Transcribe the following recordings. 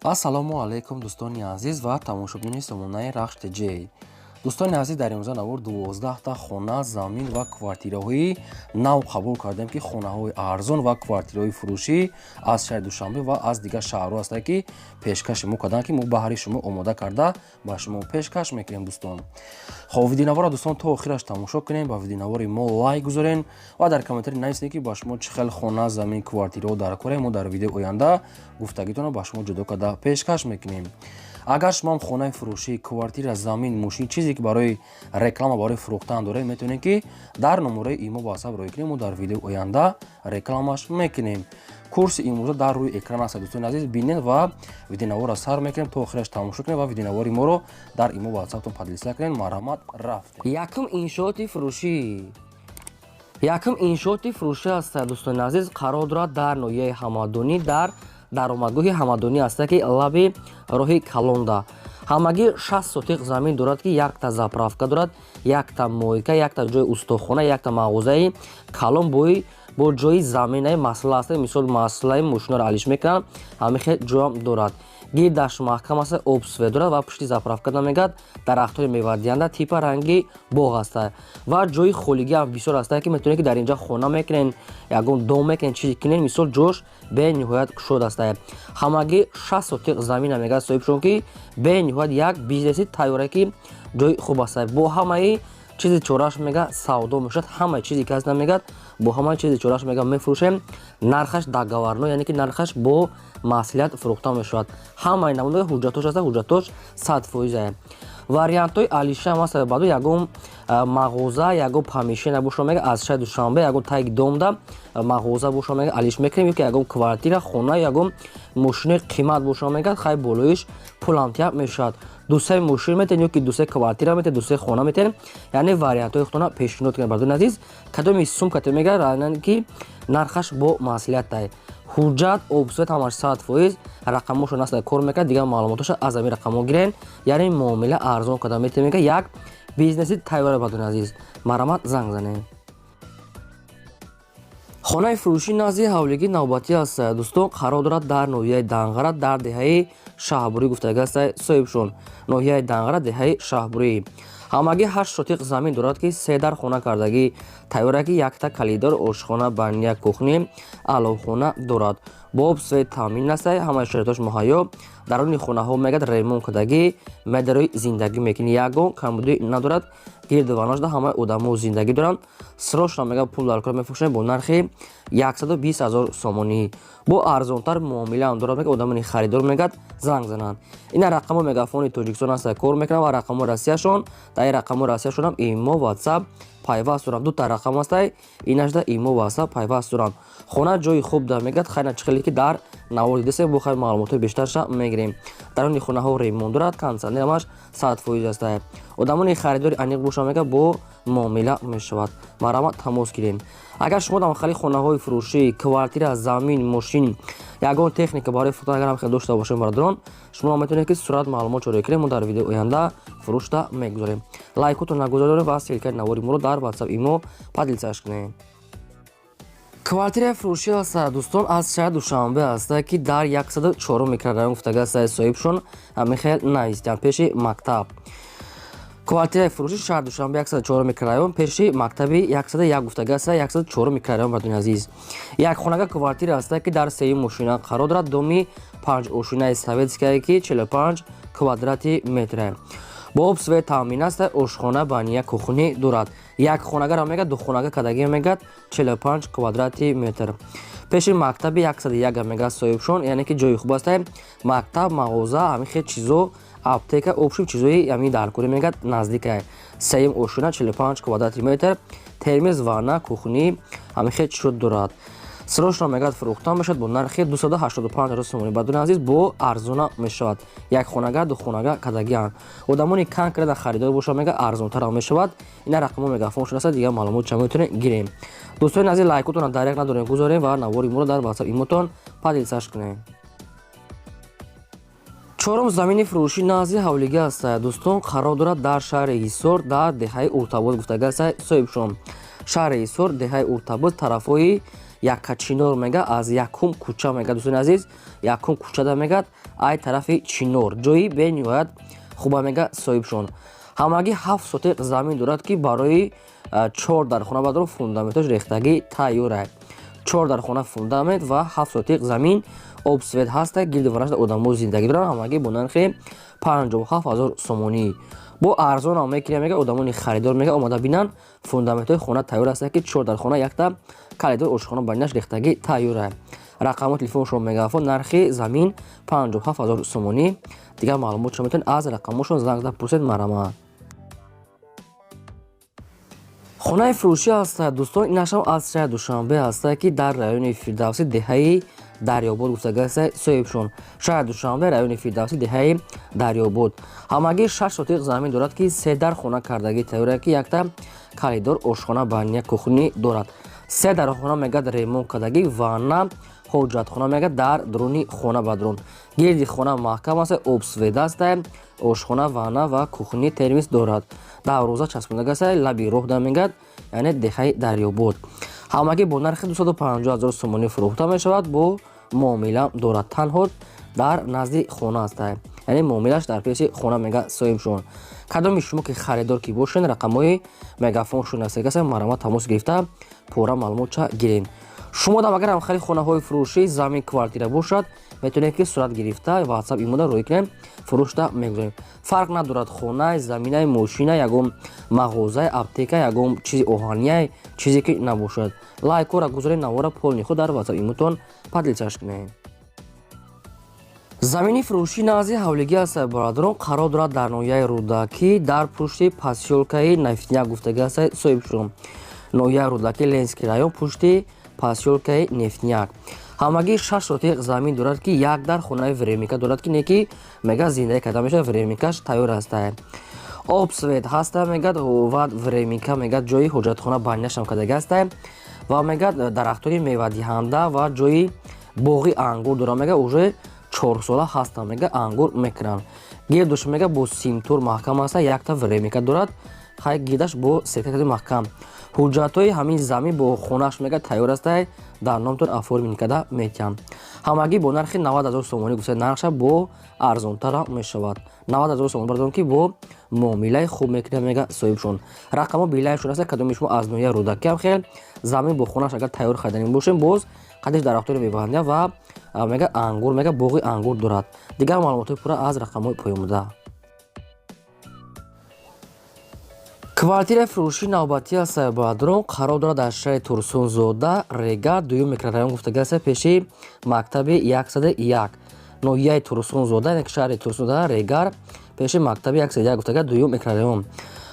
Ассалому алайкум, дӯстони азиз ва тамошобинони сомонаи Рахш ТЖ. Дӯстони азиз, дар имрӯза навор 12та хона, замин ва квартираҳои нав қабул кардем, ки хонаҳои арзон ва квартираҳои фурӯшӣ аз шаҳри Душанбе ва аз дигар шаҳрҳо ҳастанд, ки пешкаши мо карданд, ки мо баҳри шумо омода карда ба шумо пешкаш мекунем. Дӯстон, хоб, видеонаворро, дӯстон, то охираш тамошо кунем, ба видеонавори мо лайк гузорен ва дар комментарий нависед, ки ба шумо чӣ хел хона, замин, квартираҳо дар корем. Мо дар видеои оянда гуфтагитонро ба шумо ҷудо карда пешкаш мекунем. Агар шумоам хонаи фурӯшӣ, квартира, замин, мошин, чизе ки барои реклама, барои фурӯхтан доред, метавонед, ки дар номерои имо, ватсап роҳӣ кунем, мо дар видеои оянда рекламаш мекунем. Курси имрӯза дар рӯи экран аст, дӯстони азиз, бинед ва видеонаворро сар мекунем, то охираш тамошо кунем ва видеонавори моро дар имо, ватсаптон поделиться кунед. Марҳамат, рафтем. Якум иншооти фурӯшӣ, якум иншооти фурӯшӣ аст, дӯстони азиз, қарор дорад дар ноҳияи Ҳамадонӣ, дар даромадгоҳи Ҳамадонӣ аста, ки лаби роҳи калонда. Ҳамагӣ 60 сотиқ замин дорад, ки якта заправка дорад, якта мойка, якта ҷои устохона, якта мағозаи калон бо ҷои заминаи масла аст. Мисол, маслаи мошинаро алиш мекунанд, ҳамин хел ҷоам дорад. Гирдаш маҳкам аст, об, свет дорад ва пушти заправка намегад дарахтҳои мевадиҳанда, типа ранги боғ аста ва ҷои холигиам бисёр аста, ки метавонед, ки дар инҷа хона мекунен, ягон дом мекунен, чизе кунен. Мисол, ҷош бениҳоят кушод аста. Ҳамагӣ 60 сотиқ замина мегад соҳибшон, ки бениҳоят як бизнеси тайёра, ки ҷои хуб аста. Бо ҳамаи чизи чораш мега савдо мешавад. Ҳамаи чизе ки аст, намегад, бо ҳамаи чизи чораш мега мефурӯшем. Нархаш договорной, яъне ки нархаш бо маслиҳат фурӯхта мешавад. Ҳамаи намунаи ҳуҷҷатош аста, ҳуҷҷатош 100%. Вариантҳои алиша ҳам аст. Баъду ягон мағоза, ягон помещение боша, мега, аз шаҳри Душанбе ягон таги домда мағоза боша, мега, алиш мекунем, ё ки ягон квартира, хона, ягон мошинои қимат боша, мега, хай, болоиш пулам тия мешавад. Дусе мошин метен ё ки дусе квартира метен, дусе хона метен, яъне вариантҳои худтона пешниҳод кунед. Бардони азиз, кадоми сумкате, мега, ки нархаш бо маслиҳатай, ҳуҷҷат, об, свет ҳамаш 100%, рақамошо насла кор мекунад. Дигар маълумотоша аз ҳамин рақамҳо гирен. Яъне муомила арзон карда метавонем, мега, як бизнеси тайёра. Бардони азиз, марҳамат, занг занед. Хонаи фурӯшӣ назди ҳавлигии навбатӣ аст, дӯстон, қарор дорад дар ноҳияи Данғара, дар деҳаи Шаҳбурӣ гуфтага аст соҳибшон. Ноҳияи Данғара, деҳаи Шаҳбурӣ. Ҳамагӣ 8 сотиқ замин дорад, ки се дар хона кардагӣ тайёра, ки якта калидор, ошхона, баня, кухня, аловхона дорад. Бо об, свет таъмин аст, ҳамаи шароитош муҳайё. Даруни хонаҳо, мегӯяд, ремонт кардагӣ, медарои зиндагӣ мекунӣ, ягон камбудӣ надорад. Гирду ваношда ҳамаи одамо зиндагӣ доранд. Срочно, мега, пул дар кор мефурӯшем бо нархи 120 000 сомонӣ. Бо арзонтар муомилаам дорад, мега. Одамони харидор, мегӯяд, занг зананд. Ина рақамҳо Мегафони Тоҷикистон аст, кор мекунанд ва рақамҳои Россияшон. Дар ин рақамҳои Россияшонам имо, ватсап пайваст доранд. Дута рақам ҳастай, инашда имо, ватсап пайваст доранд. Хона ҷои хуб да, мегӯяд. Хайна, чӣ хеле ки дар навор дидесем, бо хай маълумотҳои бештарша мегирем. Даруни хонаҳо ремонт дорад, кондитсионер ҳамаш 100% аста. Одамони харидори аниқ боша, мега, бо муомила мешавад. Марҳамат, тамос гирем. Агар шумо дар хали хонаҳои фурӯшӣ, квартира, замин, мошин, ягон техника барои фурӯхтан агар ҳам дошта бошем, бародарон, шумо метавонед, ки сурат маълумот ҷорӣ кунед, мо дар видеои оянда фурӯшта мегузорем. Лайкотон нагузорем ва ссылкаи навори моро дар ватсап, имо поделиться кунед. Квартираи фурӯшӣ аст, дӯстон, аз шаҳри Душанбе аст, ки дар 104 микрорайон гуфтага аст соҳибшон, михаил навистян, пеши мактаб. Квартираи фурӯшӣ, шаҳри Душанбе, 104 микрорайон, пеши мактаби 101 гуфтага аст, 104 микрорайон. Бардони азиз, як хонага квартира аст, ки дар сеюм ошина қарор дорад, доми панҷ ошинаи советская, ки 45 квадрати метре, бо об, свет таъмин аст, ошхона, баня, кухня дорад. Як хонагаро, мегӯяд, духонага кардагӣ, мегӯяд, 45 квадрати метр, пеши мактаби 101 мегӯяд соҳибшон. Яъне ки ҷои хуб аст: мактаб, мағоза, ҳамин хел чизо, аптека, общем, чизои ҳамин даркорӣ, мегӯяд, наздика. Сеюм ошина, 45 квадрати метр, термез, ванна, кухня, ҳамин хел чизо дорад. Срочно, мегӯяд, фурӯхта мешавад бо нархи 285 000 сомонӣ. Бардони азиз, бо арзона мешавад. Як хонага, духонага кардагианд. Одамони конкретно харидор бошад, мега, арзонтарам мешавад. Ина рақамҳо мегафон шудааст, дигар маълумот ча метавонем гирем. Дӯстони азиз, лайкотонро даряк надорем, гузорем ва навори моро дар ватсап, имотон поделиться кунем. Чорум замини фурӯшӣ назди ҳавлигӣ аст, дӯстон, қарор дорад дар шаҳри Ҳисор, дар деҳаи Уртабоз гуфтага аст соҳибшон. Шаҳри Ҳисор, деҳаи Уртабоз, тарафҳои Якка Чинор мега, аз якум кӯча мега, дӯстони азиз, якум кӯчада мегад, ай тарафи Чинор, ҷои бениҳоят хуба мега соҳибшон. Ҳамагӣ 7 сотиқ замин дорад, ки барои чор дархона бадро фундаментош рехтагӣ тайёра. Чор дархона фундамент ва 7 сотиқ замин, об, свет ҳаста, гирди варашда одамо зиндагӣ доранд. Ҳамагӣ бо нархи 57 000 сомонӣ, бо арзонам мекунем мега. Одамони харидор мега омада бинанд, фундаментҳои хона тайёр аста, ки чор дархона, якта калидор, ошхона, баняш рехтагӣ тайёра. Рақамҳои телефоншон мегафон. Нархи замин 57 000 сомонӣ. Дигар маълумотшо метавонед аз рақамҳошон занг зада пурсед, марҳамат. Хонаи фурӯшӣ ҳаста, дӯстон, инашам аз шаҳри Душанбе ҳаста, ки дар райони Фирдавсӣ, деҳаи Дарёбод гуфтагаста соҳибшон. Шаҳри Душанбе, райони Фирдавсӣ, деҳаи Дарёбод. Ҳамагӣ 6 сотиқ замин дорад, ки се дар хона кардагӣ тайёра, ки якта калидор, ошхона, баня, кухни дорад. Се дархона мегад ремонт кардагӣ, ванна, ҳоҷатхона мегад дар дуруни хона. Ба дурун гирди хона маҳкам аст, об, свет аста, ошхона, ванна ва кухни, термис дорад, дарвоза часпондагаста, лаби роҳ да мегад, яъне деҳаи Дарёбод. Ҳамагӣ бо нархи 250 ҳазор сомонӣ фурӯхта мешавад, бо муомила дорад. Танҳо дар назди хона аст, яъне муомилаш дар пеши хона мега соҳибшон. Кадоми шумо ки харидор ки бошед, рақамҳои мегафоншон аст, марҳамат, тамос гирифта пурра маълумотча гирем. Шумо дам агар ҳамхели хонаҳои фурӯшӣ, замин, квартира бошад, метавонед ки сурат гирифта ватсап имода рӯй кунем, фурӯшда мегузорем. Фарқ надорад: хонаи, заминаи, мошина, ягон мағозаи, аптека, ягон чизи оҳанияй, чизе ки набошад. Лайкора гузорем, навора полный худ дар ватсап имотон поделиться ш кунем. Замини фурӯшӣ назди ҳавлигӣ аст, бародарон, қарор дорад дар ноҳияи Рӯдакӣ, дар пушти посёлкаи Нефтяник гуфтагӣ аст соҳибшон. Ноҳияи Рӯдакӣ, Ленинский район, пушти посёлкаи Нефтяник. Ҳамагӣ 6 сотиқ замин дорад, ки як дар хонаи временка дорад, ки не ки мега зиндагӣ карда мешавад, временкаш тайёр аста, об, свет ҳаста мегад ва временка мегад ҷои ҳоҷатхона, баняшам кардагӣ аста ва мегад дарахтони мевадиҳанда ва ҷои боғи ангур дорад. Мега уже 4 сола ҳастанд, мега ангур мекунанд. Гирдуш мега бо симтур маҳкам аста, якта временка дорад, хай гирдаш бо сетка маҳкам. Ҳуҷҷатҳои ҳамин замин бо хонааш мега тайёр аста, дар номтон оформить карда метиҳам. Ҳамагӣ бо нархи 90 ҳазор сомонӣ гуфта, нархша бо арзонтара мешавад. 90 ҳазор сомон, бардорам, ки бо муомилаи хуб мекунад мега соҳибшон. Рақамҳо билайшон аста. Кадоми шумо аз ноҳияи Рӯдакӣ ҳам хел замин бо хонааш агар тайёр хариданӣ бошем, боз қадиш дарахтони меваҳанда ва мега ангур, мега боғи ангур дорад. Дигар маълумотҳои пурра аз рақамҳои поёнбуда. Квартираи фурӯшии навбатӣ аст, бародарон, қарор дорад дар шаҳри Турсунзода, Регар, дуюм микрорайон гуфтагӣ аст, пеши мактаби 101. Ноҳияи Турсунзода, яъне шаҳри Турсунзода, Регар, пеши мактаби 101 гуфтага, дуюм микрорайон.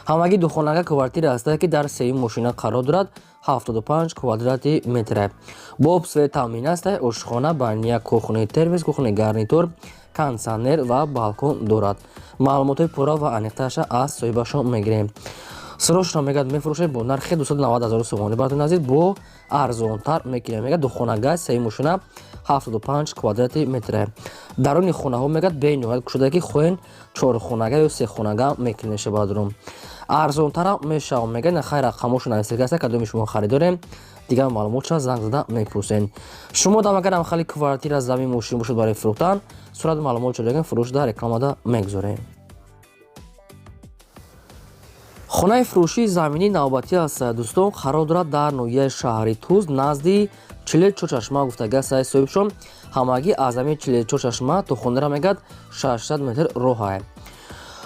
Ҳамагӣ духонага квартира аст, ки дар сеюм мошина қарор дорад, 75 квадрати метра, бо об, свет таъмин аст, ошхона, баня, кухни, термос, кухни гарнитур, кондитсионер ва балкон дорад. Маълумотҳои пурра ва аниқтараша аз соҳибашон мегирем. Срочно мегӯяд мефурӯшем бо нархи 290 ҳазор сомонӣ. Баротон азиз, бо арзонтар мекунем. Мегӯяд духонага, сеюм мошина, 75 квадрати метра. Даруни хонаҳо мегӯяд бениҳоят кушода, ки хоҳен чорхонага ё сехонага мекунем шабадрум, арзонтарам мешавам. Мегӯяд хайр, рақамҳошо нависида аст. Кадоми шумо харидорем, дигар маълумотша занг зада мепурсем. Шумо дам агар ҳамхели квартира, замин, мошин бошад барои фурӯхтан, сурат маълумотшо дагем, фурӯшда рекламада мегузорем. Хонаи фурӯшии заминии навбатӣ аст, дӯстон, қарор дорад дар ноҳияи шаҳри Туз, назди 44 чашма гуфтага аст соҳибшон. Ҳамагӣ аз ҳамин 44 чашма то хонара мегӯяд 600 метр роҳае.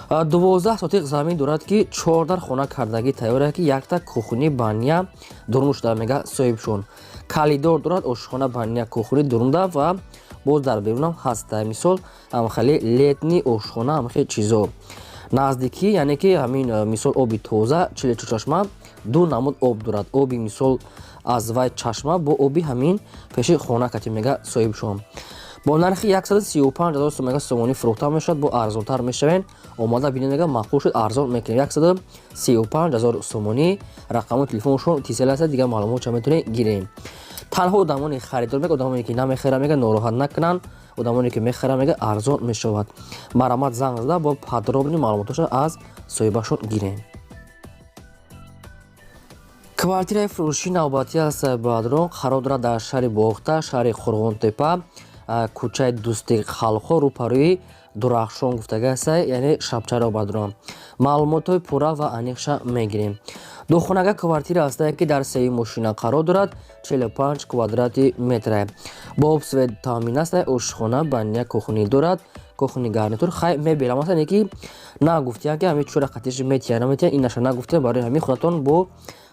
12 сотиқ замин дорад, ки чордар хона кардагӣ тайёра, ки якта кухни, баня дурун шуда мега соҳибшон. Калидор дорад, ошхона, баня, кухни дурунда ва боз дар берунам ҳаста. Мисол, ҳамхели летний ошхона, ҳамхел чизо наздикӣ, яъне ки ҳамин мисол оби тоза. 44 чашма ду намуд об дорад: оби мисол аз вай чашма бо оби ҳамин пеши хона кати мега соҳибшон. Бо нархи 135 ҳазор мега сомонӣ фурӯхта мешавад, бо арзонтар мешавен. Омада бинед, мега маъқул шуд, арзон мекунем. 135 ҳазор сомонӣ. Рақамҳои телефоншон тисел аст, дигар маълумотша метавонед гирем. Танҳо одамони харидор мега, одамоне ки намехаранд мега нороҳат накунанд, одамоне ки мехаранд мега арзон мешавад. Марҳамат, занг зада бо подробный маълумотоша аз соҳибашон гирем. Квартираи фурӯшии навбатӣ аст, бародарон, қарор дорад дар шаҳри Бохта, шаҳри Қурғонтепа, кӯчаи Дӯсти халқҳо, рӯпарӯи Дурахшон гуфтага аста, яъне Шабчаро, бародарон. Маълумотҳои пурра ва аниқша мегирем. Духонага квартира ҳастае, ки дар сеюм мошина қарор дорад, 45 квадрати метре. Бо об, свет таъмин аст. Ошхона, баня, кухни дорад, кухни гарнитур. Хай, мебелам аст, не ки нагуфтиян, ки ҳамин чура қатиш метия, наметия, инаша нагуфтем. Барои ҳамин худатон бо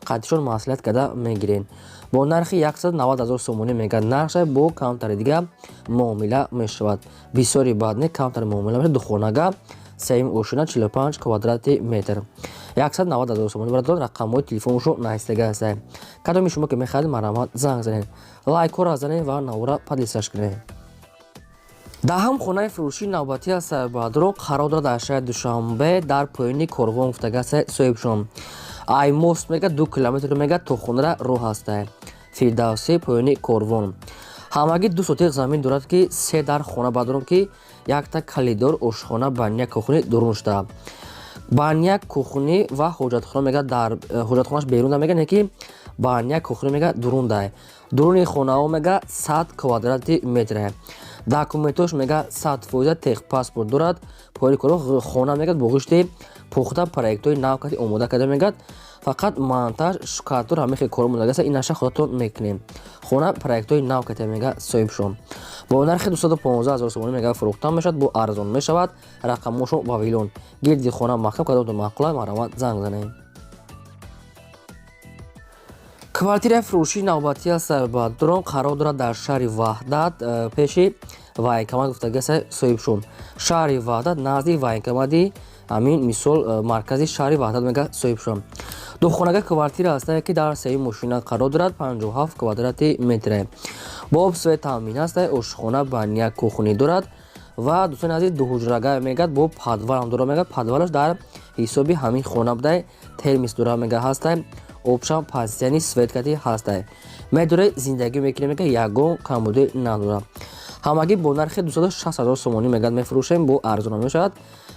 қатишон маслиҳат карда мегирен. Бо нархи 190 ҳазор сомонӣ мегӯяд нархша, бо камтари дига муомила мешавад. Бисёри баъд не, камтар муомила мешавад. Духонага, сеюм ошина, 45 квадрати метр, 190 ҳазор сомонӣ, бародарон. Рақамҳои телефоншо наистага ҳастад. Кадоми шумо ки мехоҳед, марҳамат, занг занед, лайкҳоро занед ва навора поделиться кунед. Даҳам хонаи фурӯшии навбатӣ аст, бародарон, қарор дорад дар шаҳри Душанбе, дар поёни Корвон гуфтага аст, соҳибшон. Ай мост мега 2 километр мега то хонара роҳ ҳаста. Фирдавсӣ, поёни Корвон. Ҳамагӣ 2 сотиқ замин дорад, ки се дар хона, бародарон, ки якта калидор, ошхона, баня, кухни дурун шуда. Баня, кухни ва ҳоҷатхона мега дар ҳоҷатхонаш берун мега, не ки баня, кухни мега дурун дай. Дуруни хонаҳо мега 100 квадрати метре. Документош мега 100%, техпаспорт дорад. Поёни Корвон хона мега бо ғишти пухта, проектҳои нав кати омода карда мегӯяд. Фақат монтаж, штукатур, ҳамин хел кор мондагааст, инаша худатон мекунем. Хона проектҳои нав ката мега соҳибшон. Бо нархи 215 ҳазор сомонӣ мега фурӯхта мешавад, бо арзон мешавад. Рақамошон Вавилон. Гирди хона маҳкам. Кадомтон маъқула, марҳамат, занг занед. Квартираи фурӯшии навбатӣ аст, бародарон, қарор дорад дар шаҳри Ваҳдат, пеши военкомат гуфтагиаст соҳибшон. Шаҳри Ваҳдат, назди военкомати ҳамин, мисол, маркази шаҳри Ваҳдат мега соҳибшон. Духонага квартира ҳастае, ки дар сеюм мошина қарор дорад, 57 квадрати метре. Бо об, свет таъмин аст. Ошхона, баня, кухни дорад. Ва, дӯстони азиз, дуҳуҷрага мегӯяд, бо подвалам дорад мегӯяд, подвалаш дар ҳисоби ҳамин хона будай. Термис дорад мега ҳастай, обшам постоянный, свет кати ҳастай. Медоре, зиндагӣ мекунем, мега, ягон камбудӣ надорад. Ҳамагӣ бо нархи 260 ҳазор сомонӣ мегӯяд мефурӯшем, бо арзона мешавад.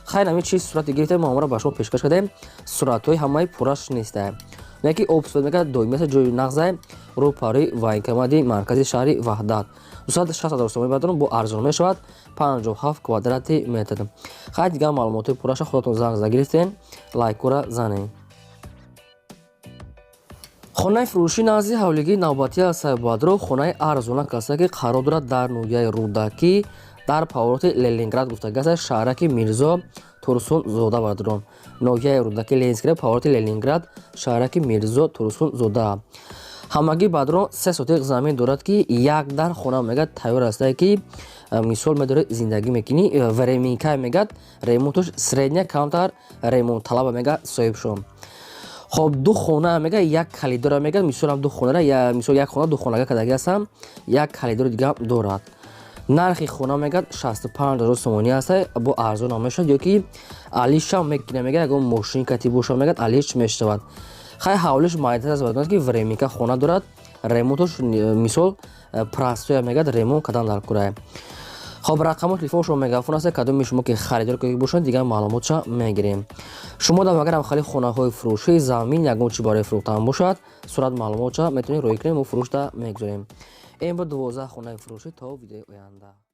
Хайр, ҳамин чиз сурати гирифтем, мо ҳамаро ба шумо пешкаш кардем. Суратҳои ҳамаи пурраш нестай, яки об, свет мегӯяд доимӣ аст. Ҷои нағзай, рӯпарӯи военкомати маркази шаҳри Ваҳдат, 260 ҳазор сомонӣ, бародарон, бо арзон мешавад, 57 квадрати метр. Хайр, дигар маълумотҳои пурраша худатон занг зада гирифтем. Лайкҳоро занед. Хонаи фурӯшӣ назди ҳавлигии навбатӣ аст, бародарон. Хонаи арзонак аст, ки қарор дорад дар ноҳияи Рӯдакӣ, дар повороти Ленинград гуфтагааст, шаҳраки Мирзо Турсунзода, бародарон. Ноҳияи Рӯдакӣ, Ленинский, повороти Ленинград, шаҳраки Мирзо Турсунзода. Ҳамагӣ, бародарон, 3 сотиқ замин дорад, ки як дар хона мегӯяд тайёр астае, ки мисол, медорӣ, зиндагӣ мекунӣ. Временка мегӯяд, ремонтош средня, камтар ремонт талаба мега соҳибшон. Хоб, ду хона мега, як калидора мега, мисолам ду хонара, мисол, як хона ду хонага кадаги ҳастам, як калидори дига дорад. Нархи хона мегӯяд 65 ҳазор сомонӣ аст, бо арзон мешавад, ё ки алишам мекунад, мега, ягон мошин кати боша, мегӯяд, алиш мешавад. Хай, ҳавлиш майдат аст, баъд ки временка хона дорад, ремонтош, мисол, простой мегӯяд, ремонт кадан дар курае. Хоб, рақамҳои телефоншо мегафон аст. Кадоми шумо ки харидор бошанд, дигар маълумотша мегирем. Шумо дар агарам хали хонаҳои фурӯшӣ, замин, ягон чи барои фурӯхтан бошад, сурат, маълумотша метавонед роҳӣ кунед, мо фурӯшда мегузорем. Ин буд 12 хонаи фурӯшӣ. То видеои оянда.